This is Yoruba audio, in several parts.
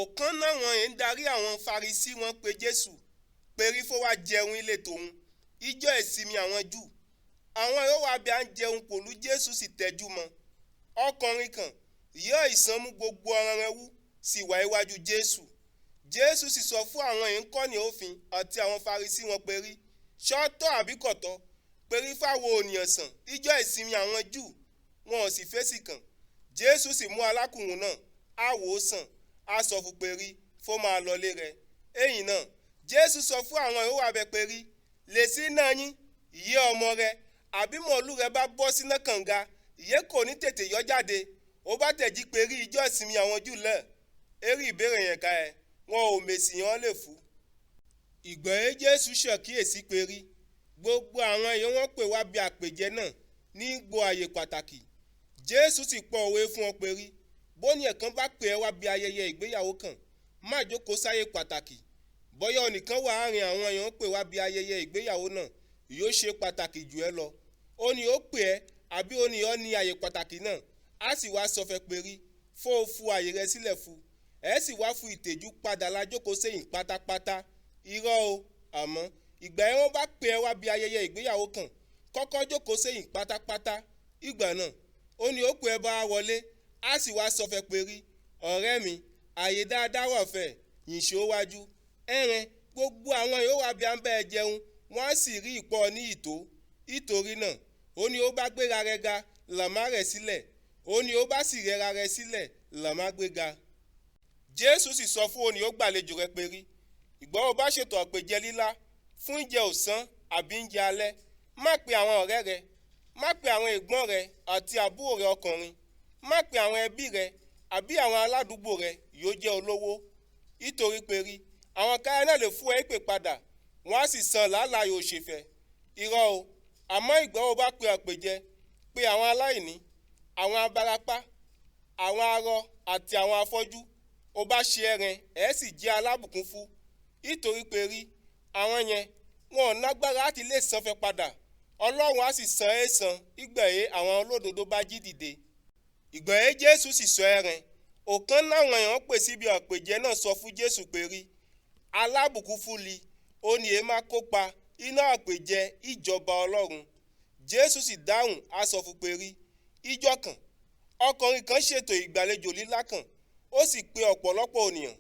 Ọ̀kan náwọn ń darí àwọn Farisí wọ́n pe Jésù perí fó wá jẹun ilé tòun ijọ́ ìsinmi àwọn Júù. Àwọn yóò wá bí à ń jẹun pòlú Jésù sì tẹjú mọ́. Ọkùnrin kan yọ ìsàn mú gbogbo ọ̀ràn rẹ̀ wú sì wá iwájú Jésù. Jésù sì sọ fún àwọn yìí ń kọ́ni òfin àti àwọn Farisí wọn perí ṣọ́tọ̀ àbí kọ̀tọ́ perí fáwọn ònìyàn sàn ijọ́ ìsinmi àwọn Júù wọn ò sì fèsì kàn. Jésù sì mú alákùnrin náà á wò ó sàn á sọ fún perí fó máa lọlé rẹ̀. Ẹ̀yìn náà Jésù sọ fún àwọn yòówù abẹ perí lèsì náà yín ìyẹ́ ọmọ rẹ àbí mọ̀lú rẹ bá bọ́ sínú kànga ìyẹ́ kò ní tètè yọ jáde ó bá tẹ̀jí perí ijọ́ ìsinmi àwọn Júù lẹ̀. Eré ìbéèrè yẹn ká ẹ wọn ò mèsì yẹn lè fún. Ìgbọ̀nyé Jésù ṣàkíyèsí perí gbogbo àwọn èèyàn wọn pè wá bí àpèjẹ náà ní gbo àyè pàtàkì. Jésù sì pọ̀ òwe fún wọn perí bóní ẹ̀kan bá pè ẹ́ wá bí ayẹyẹ ìgbéyàwó kan má jókòó sáyè pàtàkì bọ́yá onìkan wà áàrin àwọn èèyàn pè wá bí ayẹyẹ ìgbéyàwó náà yóò ṣe pàtàkì jù ẹ́ lọ. Ó ní ó pè ẹ́ àbí ó ní ọ́ ní àyè pàtàkì náà á sì wá sọfẹ́ perí fó o fu àyè rẹ sílẹ̀ fu ẹ̀ sì wá fu ìtẹ̀jú padà lájókòó sẹ́yìn pátápátá. Irọ́ o, àmọ́ ìgbà yẹn wọ́n bá pè ẹ́ wá bí ayẹyẹ ìgbéyàwó kan kọ́kọ́ jókòó sẹ́yìn pátápátá. Ìgbà náà ó ní ó pè ẹ́ bá wọlé á sì wá sọfẹ́ perí ọ̀rẹ́ mi àyè dáadáa wà fẹ́ yìnṣó wájú. Ẹ̀rẹn gbogbo àwọn yóò wá bí à ń bẹ́ ẹ jẹun wọ́n á sì rí ìpọ́ ní ìtó. Ìtorí náà ó ní ó bá gbéra rẹ̀ ga làmá rẹ̀ sílẹ̀ ó ní ó bá sì rẹra rẹ̀ sílẹ̀ làmá gbéga. Jésù sì sọ fún òní ó gbàlejò rẹ̀ perí ìgbọ́ ó bá ṣètò àpèjẹ lílá fún ìjẹ ọ̀sán àbí ìjẹ alẹ́ má pe àwọn ọ̀rẹ́ rẹ má pe àwọn ẹ̀gbọ́n rẹ àti àbúrò rẹ ọkùnrin má pe àwọn ẹbí rẹ àbí àwọn aládùúgbò rẹ yóò jẹ́ olówó. Ìtorí perí àwọn káyọ̀ náà lè fún ẹ pè padà wọ́n á sì san làálàá yóò ṣe fẹ́. Irọ́ o, àmọ́ ìgbọ́ ó bá pe àpèjẹ pe àwọn aláìní àwọn abarapá àwọn arọ àti àwọn afọ́jú ó bá ṣe ẹran ẹ̀ sì jẹ́ alábùkún fún. Ìtorí perí àwọn yẹn wọn ò nágbára láti lè sanfẹ́ padà Ọlọ́run á sì san é san ìgbà yẹn àwọn olódodo bá jí dìde. Ìgbà yẹn Jésù sì sọ ẹran ọ̀kan náwọn èèyàn pè síbi àpèjẹ náà sọ fún Jésù perí alábùkún fún li ó ní è má kópa iná àpèjẹ ìjọba Ọlọ́run. Jésù sì dáhùn á sọ fún perí ijọ́ kan ọkùnrin kan ṣètò ìgbàlejò lílá kan ó sì pe ọ̀pọ̀lọpọ̀ ènìyàn.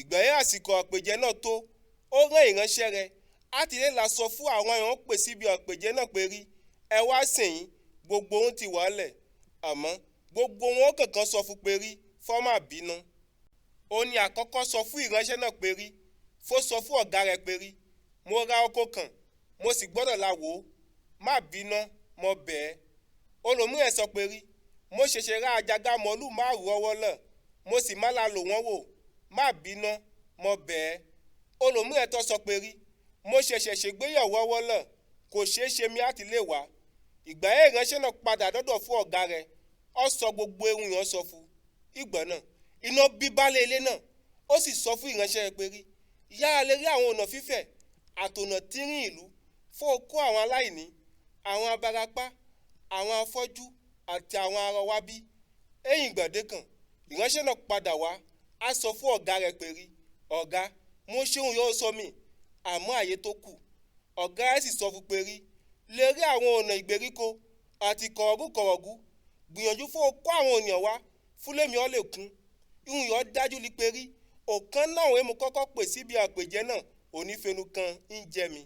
Ìgbà yẹn àsìkò àpèjẹ náà tó ó rán ìránṣẹ́ rẹ̀ á ti lè la sọ fún àwọn èèyàn pè síbi àpèjẹ náà perí ẹ wá sìn gbogbo ohun ti wà lẹ̀ àmọ́ gbogbo wọn kankan sọ fún perí fọ́ má bínú. Ó ní àkọ́kọ́ sọ fún ìránṣẹ́ náà perí fó sọ fún ọ̀gá rẹ̀ perí mo ra oko kan mo sì gbọ́dọ̀ la wò ó má bínú mo bẹ̀ ẹ́. Olòmíràn sọ perí mo ṣẹ̀ṣẹ̀ ra àjàgà mọ̀lú márùn ọwọ́ lẹ̀ mo sì má la lò wọ́n wò má bínú mo bẹ̀ ẹ́. Olòmíràn tó sọ perí mo ṣẹ̀ṣẹ̀ ṣègbéyàwó ọwọ́ lẹ̀ kò ṣeé ṣe mi àti lè wá. Ìgbà yẹn ìránṣẹ́ náà padà dọ́dọ̀ fún ọ̀gá rẹ̀ ó sọ gbogbo ehun yẹn sọ fún. Ìgbà náà iná bí baálé ilé náà ó sì sọ fún ìránṣẹ́ rẹ̀ perí yára lè rí àwọn ọ̀nà fífẹ̀ àtọ̀nà tínrín ìlú fún okó àwọn aláìní àwọn abarapá àwọn afọ́jú àti àwọn arọ wá bí. Ẹ̀yìn ìgbàdé kan ìránṣẹ́ náà padà wá á sọ fún ọ̀gá rẹ̀ perí ọ̀gá mo ṣeun yóò sọ mí àmọ́ àyè tó kù. Ọ̀gá rẹ̀ sì sọ fún perí lè rí àwọn ọ̀nà ìgbèríko àti kọ̀rọ̀gùkọ̀rọ̀gù gbìyànjú fún okó àwọn ènìyàn wá fúlẹ̀mí ọ́ lè kún. Ihun yọ dájú li perí ọ̀kan náà èèmù kọ́kọ́ pè síbi àpèjẹ náà onífẹnu kan ń jẹ mi.